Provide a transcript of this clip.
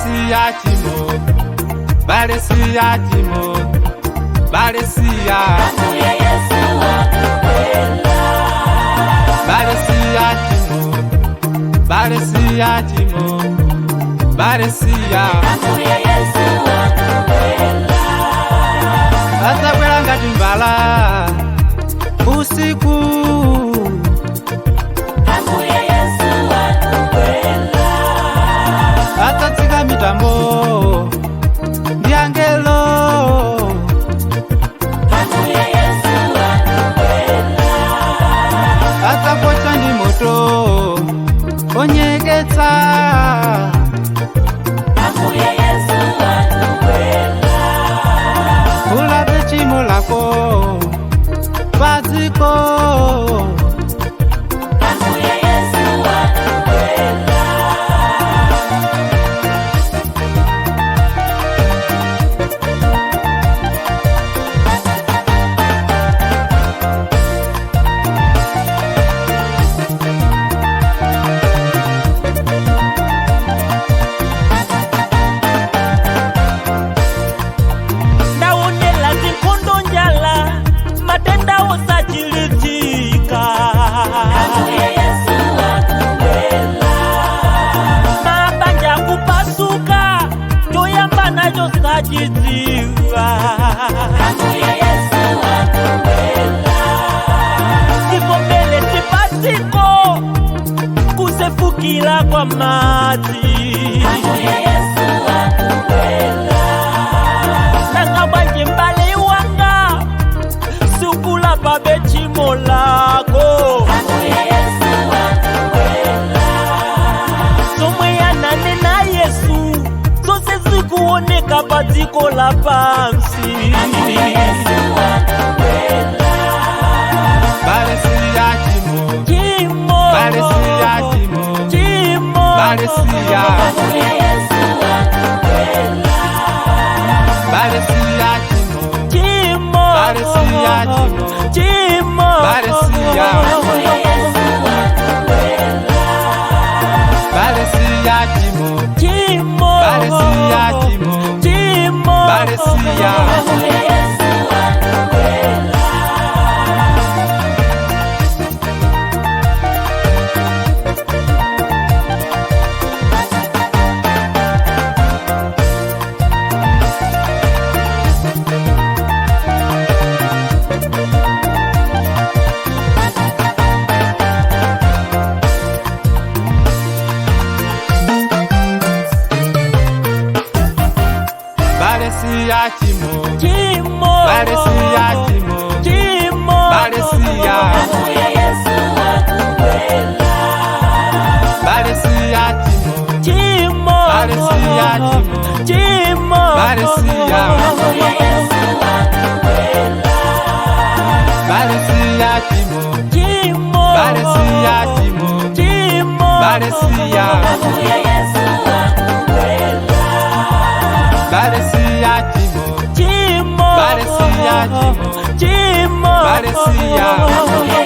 Balesiya chimo, balesiya chimo, balesiya. Ambuye Yesu akubwela. Balesiya chimo, balesiya chimo, balesiya. Ambuye Yesu akubwela. Azakwera ngati mbala usiku. Ambuye Yesu akubwela. Atatsika mitambo ndi angelo. Ambuye Yesu akubwela. Atsapocha ndi moto onyeketsa. Ambuye Yesu akubwela. Ulape chimo lako padziko. Ambuye Yesu akubwela. Ndaonela zinkhondo, njala, matenda osachilitika. Ambuye Yesu akubwela. Mabanja kupasuka, choyamba nacho sachidziwa. Ambuye Yesu akubwela. Zivomele zipatiko, kusefukila kwa madzi. Ambuye Yesu akubwela. Nanga bwanje mbale wanga, sukulapa bechimo lako. Ambuye Yesu akubwela. Somwe yananena Yesu zose zikuoneka pa dziko la pansi. Ambuye Yesu akubwela. Balesiya chimo, Chimo. balesiya chimo, Chimo. balesiya. Ambuye Yesu akubwela. Balesiya chimo, Chimo. Balesiya chimo, Chimo. balesiya. Ambuye Yesu akubwela. Balesiya chimo, Chimo. balesiya chimo, Chimo. balesiya. Ambuye Yesu akubwela. Balesiya chimo, Chimo. balesiya chimo, Chimo. balesiya. Ambuye Yesu akubwela. Balesiya chimo, Chimo. Balesiya chimo, Chimo. balesiya. Ambuye Yesu akubwela. Balesiya chimo, Chimo. balesiya chimo, Chimo. balesiya. Ambuye Yesu akubwela. Balesiya chimo, Chimo. Balesiya chimo, Chimo. balesiya. Ambuye